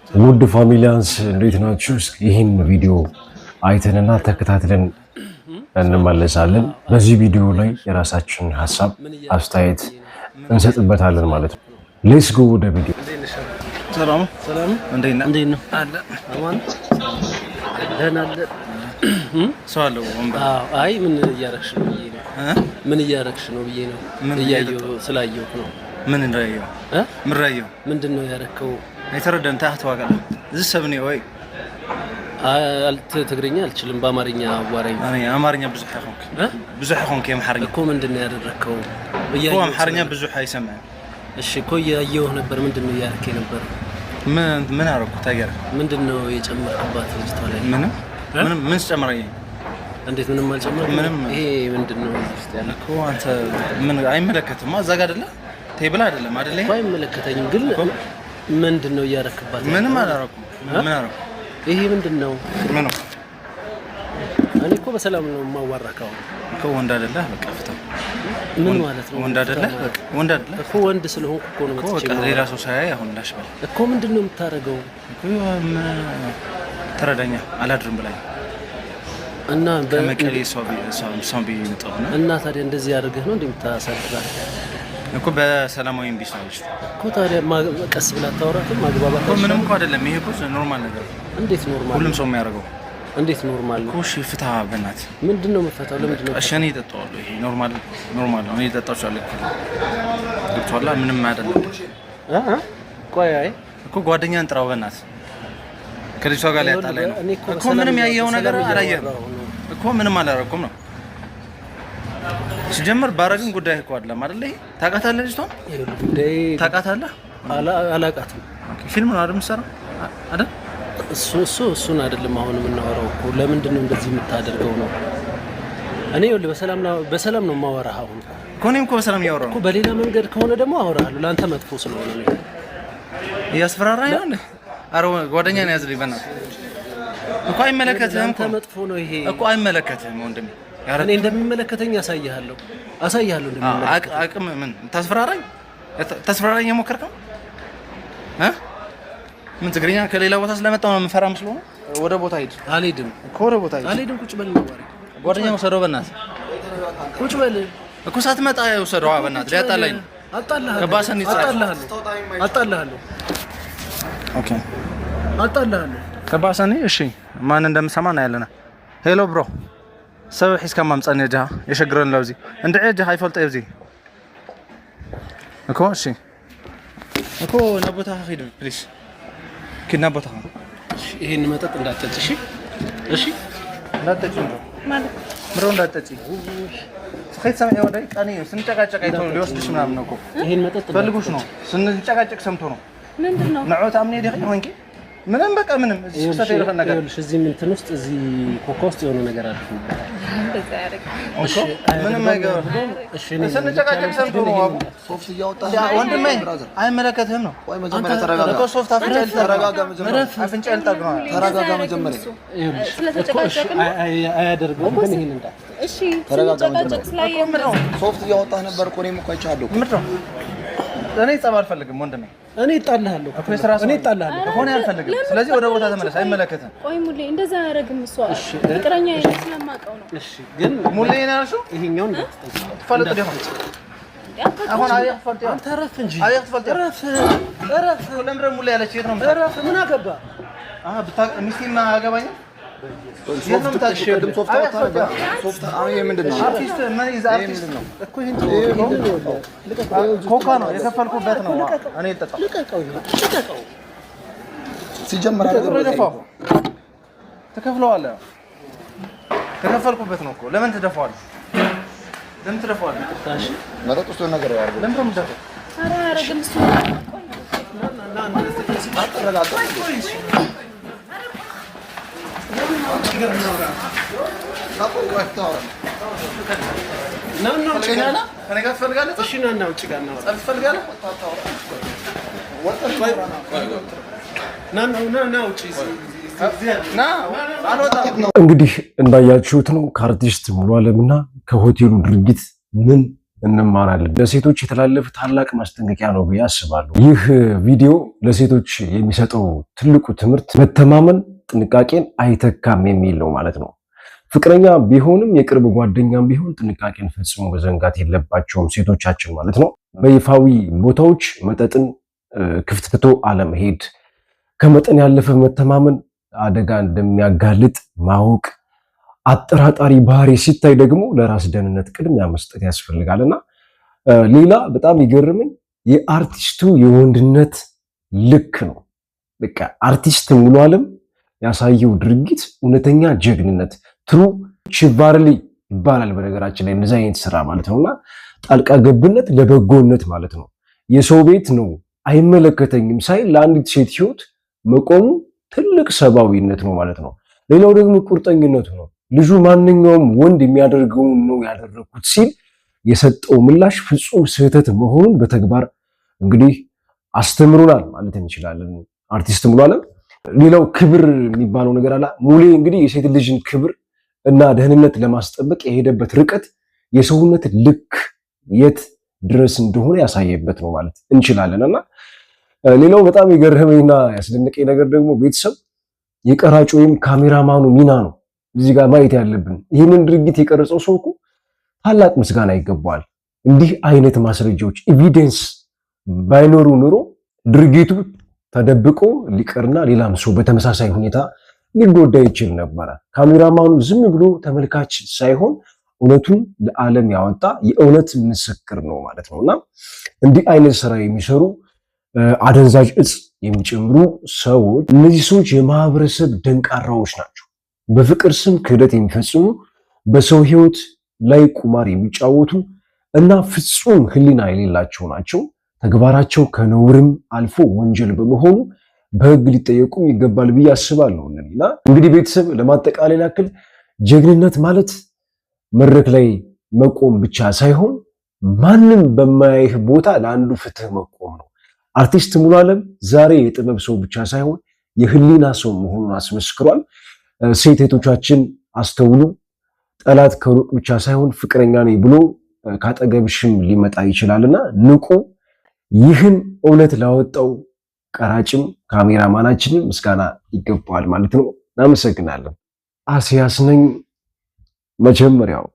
ውድ ፋሚሊያንስ እንዴት ናችሁ? እስኪ ይህን ቪዲዮ አይተንና ተከታትለን እንመለሳለን። በዚህ ቪዲዮ ላይ የራሳችንን ሀሳብ አስተያየት እንሰጥበታለን ማለት ነው። Let's go ወደ ቪዲዮ። ሰላም። ሰላም። እንዴት ነህ? እንዴት ነው? አለ። አማን አለን አለን። ሰው አለው ወንበር። አዎ። አይ ምን እያረግሽ ነው ብዬ ነው። እ? ምን እያረግሽ ነው ብዬ ነው። ምን? እያየሁ ስላየሁት ነው። ምን እንዳየው? እ? ምን ራየው? ምንድን ነው ያረከው? ኣይተረዳን። እንታይ ክትዋጋለ እዚ ሰብ እኒኦ ወይ? ትግርኛ አልችልም፣ በአማርኛ አዋራኝ። ኣነ ኣማርኛ ብዙሕ ኣይኮንክ። እ? ብዙሕ ኣይኮንክ ኣምሓርኛ። እኮ ምንድን ነው ያደረግከው? እኮ እያየሁት ኣምሓርኛ ነበር። ብዙሕ ኣይሰምዕን። እሺ እኮ እያየሁህ ነበር። ምንድን ነው እያረክ ነበር? ምን ምን አደረኩ? እንታይ ገይረ? ምንድን ነው የጨመርክባት ልጅቷ ላይ? ምንም። እ? ምንም ምን ስጨምረኝ? እንዴት ምንም አልጨመርክም? ምንም። ይሄ ምንድን ነው እዚህ ውስጥ ያለው? እኮ አንተ ምን አይመለከትም። እዛ ጋ አይደለ table አይደለም አይደለ? እኮ አይመለከተኝም፣ ግን ምንድን ነው እያረክባት ያለው? ምንም አላደረኩም። ምን አደረኩ? ይሄ ምንድን ነው? ምኑ? እኔ እኮ በሰላም ነው የማዋራህ አሁን። እኮ ወንድ አይደለ? በቃ ፍታው። ምን ማለት ነው? ወንድ አይደለ? በቃ ወንድ አይደለ? እኮ ወንድ ስለሆንኩ እኮ ነው እኮ መጥቼ በቃ ሌላ የማወራህ። ሰው ሳያይ አሁን ላሽ በል። እኮ ምንድን ነው የምታደርገው? እኮ ተረዳኛ፣ አላድርም ብላኝ እና ከመቀሌ እሷን ብዬ የመጣሁት ነው። እና ታዲያ እንደዚህ አድርገህ ነው እንደምታሳድራት? እኮ በሰላማዊ እምቢ ስላለች። እኮ ታዲያ ቀስ ብላ አታወራትም? ማግባባት እኮ ምንም አይሻልም? እኮ አይደለም። ይሄ እኮ normal ነገር ነው። እንዴት normal? ሁሉም ሰው የሚያደርገው። እንዴት normal ነው? እኮ እሺ ፍታ በእናትህ። ምንድን ነው የምፈታው? ለምንድን ነው? እሺ እኔ እጠጣዋለሁ። ይሄ normal normal ነው። እኔ እጠጣዋለሁ። ገብቶሃል? ምንም አይደለም። እ እ ቆይ አይ። እኮ ጓደኛን ጥራው በእናትህ። ከልጅቷ ጋር ሊያጣላኝ ነው። እኔ እኮ እኮ በሰላም ምንም ያየኸው ነገር በሰላም አላየህም። እያወራሁ ነው። እኮ ምንም አላደረኩም ነው። ሲጀምር ባረግን ጉዳይ እኮ አይደለም አይደለ? ይሄ ታውቃታለህ? ልጅቷን? ይኸውልህ ጉዳይ ታውቃታለህ? አላውቃትም። Okay፣ ፊልም ነው አይደል የምትሰራው አይደል? እሱ እሱን አይደለም አሁን የምናወራው እኮ። ለምንድን ነው እንደዚህ የምታደርገው ነው። እኔ ይኸውልህ በሰላም ነው የማወራህ አሁን እኮ። እኮ እኔም እኮ በሰላም እያወራሁ እኮ ነው። በሌላ መንገድ ከሆነ ደግሞ አወራሃለሁ። ለአንተ መጥፎ ስለሆነ ነው። እያስፈራራኝ ነው እንዴ? ኧረ ጓደኛ ነው ያዝልኝ በእናትህ። እኮ አይመለከትህም ለአንተ እኮ። መጥፎ ነው ይሄ። እኮ አይመለከትህም ወንድሜ። ኧረ እኔ እንደሚመለከተኝ አሳይሃለሁ፣ አሳይሃለሁ እንደሚመለከተኝ። አቅም ምን ታስፈራራኝ? ታስፈራራኝ የሞከርከው እ ምን ትግርኛ ከሌላ ቦታ ስለመጣሁ ነው የምፈራ መስሎ ነው? ወደ ቦታ ሂድ። አልሄድም። እኮ ወደ ቦታ ሂድ። አልሄድም። ቁጭ በል ነው። ጓደኛ ውሰደው በእናትህ። ቁጭ በል። እኮ ሳትመጣ ውሰደው በእናትህ፣ ሊያጣላኝ ነው። አጣልሃለሁ። ከባሰን ይጻፍ። አጣልሃለሁ፣ አጣልሃለሁ። Okay. አጣልሃለሁ። ከባሰኒ እሺ፣ ማን እንደምሰማ እናያለን። Hello bro፣ ሰብ ሒዝካ ማምፀኒ ጃ የሸግረን ለብዚ እንድዐ ጃ ኣይፈልጦ እዚ እኮ። እሺ እኮ ናብ ቦታኻ ኺድ please፣ ኪድ ናብ ቦታኻ። ይሄን መጠጥ እንዳትጠጪ እሺ? እሺ። እንዳትጠጪ እንዶ። ማለት? ምሮ እንዳትጠጪ ከይትሰምዒ ወደይ ቀኒ እዩ። ስንጨቃጨቅ አይቶ ሊወስድሽ ምናምን ነው እኮ። ይሄን መጠጥ ፈልጉሽ ነው። ስንጨቃጨቅ ሰምቶ ነው። ምንድን ነው? ንዑ ታምኒ ዲኺ ኮንኪ ምንም በቃ ምንም እዚ ክሰተ ይልኽእል ነገር። ይኸውልሽ እዚህ እንትን ውስጥ፣ እዚህ ኮካ ውስጥ የሆነ ነገር አለ። እንደዛ ያደርግ እኮ ምንም አይገባም። እሺ እኔ ስንጨቃጨቅ ሰምቶ ነው አቡ። ሶፍት እያወጣህ ወንድሜ አይመለከትህም ነው። ቆይ መጀመሪያ ተረጋጋ። እኮ ሶፍት አፍንጫ ልጠርግ ነው። ተረጋጋ መጀመሪያ። አፍንጫ ልጠርግ ነው። ተረጋጋ መጀመሪያ። ይኸውልሽ እኮ እሺ፣ ስለተጨቃጨቅን ነው? አያደርገውም ግን ይሄን እንዳትጠጪ። እሺ። ተረጋጋ ስንጨቃጨቅ መጀመሪያ። ስላየህ ምንድን ነው? ሶፍት እያወጣህ ነበር እኮ፣ እኔም እኮ አይቼሃለሁ እኮ። ምንድን ነው? እኔ ጸብ አልፈልግም ወንድሜ። እኔ እጣልሃለሁ። እኮ የስራ ሰው እኔ ነኝ። እጣልሃለሁ። እኮ እኔ አልፈልግም። ለምን ስለዚህ ወደ ቦታ ተመለስ። ቆይ፣ አይመለከትህም። ቆይ ሙሌ፣ እንደዛ አያደርግም። እሷ ፍቅረኛ ስለማውቀው ነው። እሺ ግን ሙሌ ነው ያልሽው? ይሄኛውን እንዳትጠጪ። ትፈልጥ ዲኹም አሁን? አብየ ክትፈልጥ ኢኻ? አንተ እረፍ እንጂ። አብየ ክትፈልጥ ኢኻ? እረፍ እረፍ። ለምንድን ነው ሙሌ ያለች? የት ነው እረፍ። ምን አገባ? ሚስቴማ አያገባኝም። የት ነው የምታውቂው? ቅድም ሶፍት አወጣህ ነበር። ሶፍት አሁን ይሄ ምንድን ነው? አርቲስት ምን ይዘህ ይሄ አርቲስት ምንድን ነው? እኮ ይሄን ይሄን ኮካ ነው የከፈልኩበት ነው። እኔ ልጠጣው። ልቀቀው፣ ልቀቀው። ሲጀመር ጥሩ የደፋው ትከፍለዋለህ። ከከፈልኩበት ነው እኮ። ለምን ትደፋዋለህ? ለምን ትደፋዋለህ? እሺ። መጠጥ ውስጥ የሆነ ነገር ያደርገው። ለምን ነው የምትደፋው? ኧረ አያደርግም እሱ። አትረጋጋም እንዴ? ቆይ ታወራ። ና ና ውጭ ጋር። ከእኔ ጋር ትፈልጋለህ? እሺ ና ና ውጭ ጋር እናወራ። ጸብ ትፈልጋለህ? ና ና ና ና ውጭ። ና፣ አልወጣም። እንግዲህ እንዳያችሁት ነው ከአርቲስት ሙሉ አለምና ከሆቴሉ ድርጊት። ምን እንማራለን? ለሴቶች የተላለፈ ታላቅ ማስጠንቀቂያ ነው ብዬ አስባለሁ። ይህ ቪዲዮ ለሴቶች የሚሰጠው ትልቁ ትምህርት መተማመን ጥንቃቄን አይተካም የሚል ነው ማለት ነው። ፍቅረኛ ቢሆንም የቅርብ ጓደኛም ቢሆን ጥንቃቄን ፈጽሞ መዘንጋት የለባቸውም ሴቶቻችን ማለት ነው። በይፋዊ ቦታዎች መጠጥን ክፍት ትቶ አለመሄድ፣ ከመጠን ያለፈ መተማመን አደጋ እንደሚያጋልጥ ማወቅ፣ አጠራጣሪ ባህሪ ሲታይ ደግሞ ለራስ ደህንነት ቅድሚያ መስጠት ያስፈልጋል። እና ሌላ በጣም ይገርመኝ የአርቲስቱ የወንድነት ልክ ነው። በቃ አርቲስት ሙሉ አለም ያሳየው ድርጊት እውነተኛ ጀግንነት፣ true chivalry ይባላል። በነገራችን ላይ እንደዚህ አይነት ስራ ማለት ነውና ጣልቃ ገብነት ለበጎነት ማለት ነው። የሰው ቤት ነው አይመለከተኝም ሳይል ለአንዲት ሴት ህይወት መቆሙ ትልቅ ሰብአዊነት ነው ማለት ነው። ሌላው ደግሞ ቁርጠኝነቱ ነው። ልጁ ማንኛውም ወንድ የሚያደርገውን ነው ያደረኩት ሲል የሰጠው ምላሽ ፍጹም ስህተት መሆኑን በተግባር እንግዲህ አስተምሮናል ማለት እንችላለን። አርቲስት ሙሉ አለም። ሌላው ክብር የሚባለው ነገር አለ። ሙሌ እንግዲህ የሴት ልጅን ክብር እና ደህንነት ለማስጠበቅ የሄደበት ርቀት የሰውነት ልክ የት ድረስ እንደሆነ ያሳየበት ነው ማለት እንችላለን። እና ሌላው በጣም የገረመኝና ያስደነቀኝ ነገር ደግሞ ቤተሰብ የቀራጭ ወይም ካሜራማኑ ሚና ነው እዚህ ጋር ማየት ያለብን። ይህንን ድርጊት የቀረጸው ሰው እኮ ታላቅ ምስጋና ይገባዋል። እንዲህ አይነት ማስረጃዎች evidence ባይኖሩ ኑሮ ድርጊቱ ተደብቆ ሊቀርና ሌላም ሰው በተመሳሳይ ሁኔታ ሊጎዳ ይችል ነበረ። ካሜራማኑ ዝም ብሎ ተመልካች ሳይሆን እውነቱን ለዓለም ያወጣ የእውነት ምስክር ነው ማለት ነው። እና እንዲህ አይነት ስራ የሚሰሩ፣ አደንዛዥ እጽ የሚጨምሩ ሰዎች፣ እነዚህ ሰዎች የማህበረሰብ ደንቃራዎች ናቸው። በፍቅር ስም ክህደት የሚፈጽሙ፣ በሰው ህይወት ላይ ቁማር የሚጫወቱ እና ፍጹም ሕሊና የሌላቸው ናቸው። ተግባራቸው ከነውርም አልፎ ወንጀል በመሆኑ በህግ ሊጠየቁም ይገባል ብዬ አስባለሁ። እና እንግዲህ ቤተሰብ ለማጠቃለል ያክል ጀግንነት ማለት መድረክ ላይ መቆም ብቻ ሳይሆን ማንም በማያይህ ቦታ ለአንዱ ፍትህ መቆም ነው። አርቲስት ሙሉ አለም ዛሬ የጥበብ ሰው ብቻ ሳይሆን የህሊና ሰው መሆኑን አስመስክሯል። ሴት እህቶቻችን አስተውሉ። ጠላት ከሩቅ ብቻ ሳይሆን ፍቅረኛ ነኝ ብሎ ካጠገብሽም ሊመጣ ይችላልና ንቁ። ይህን እውነት ላወጣው ቀራጭም ካሜራማናችንም ምስጋና ይገባዋል ማለት ነው። እናመሰግናለን። አስያስ ነኝ መጀመሪያው።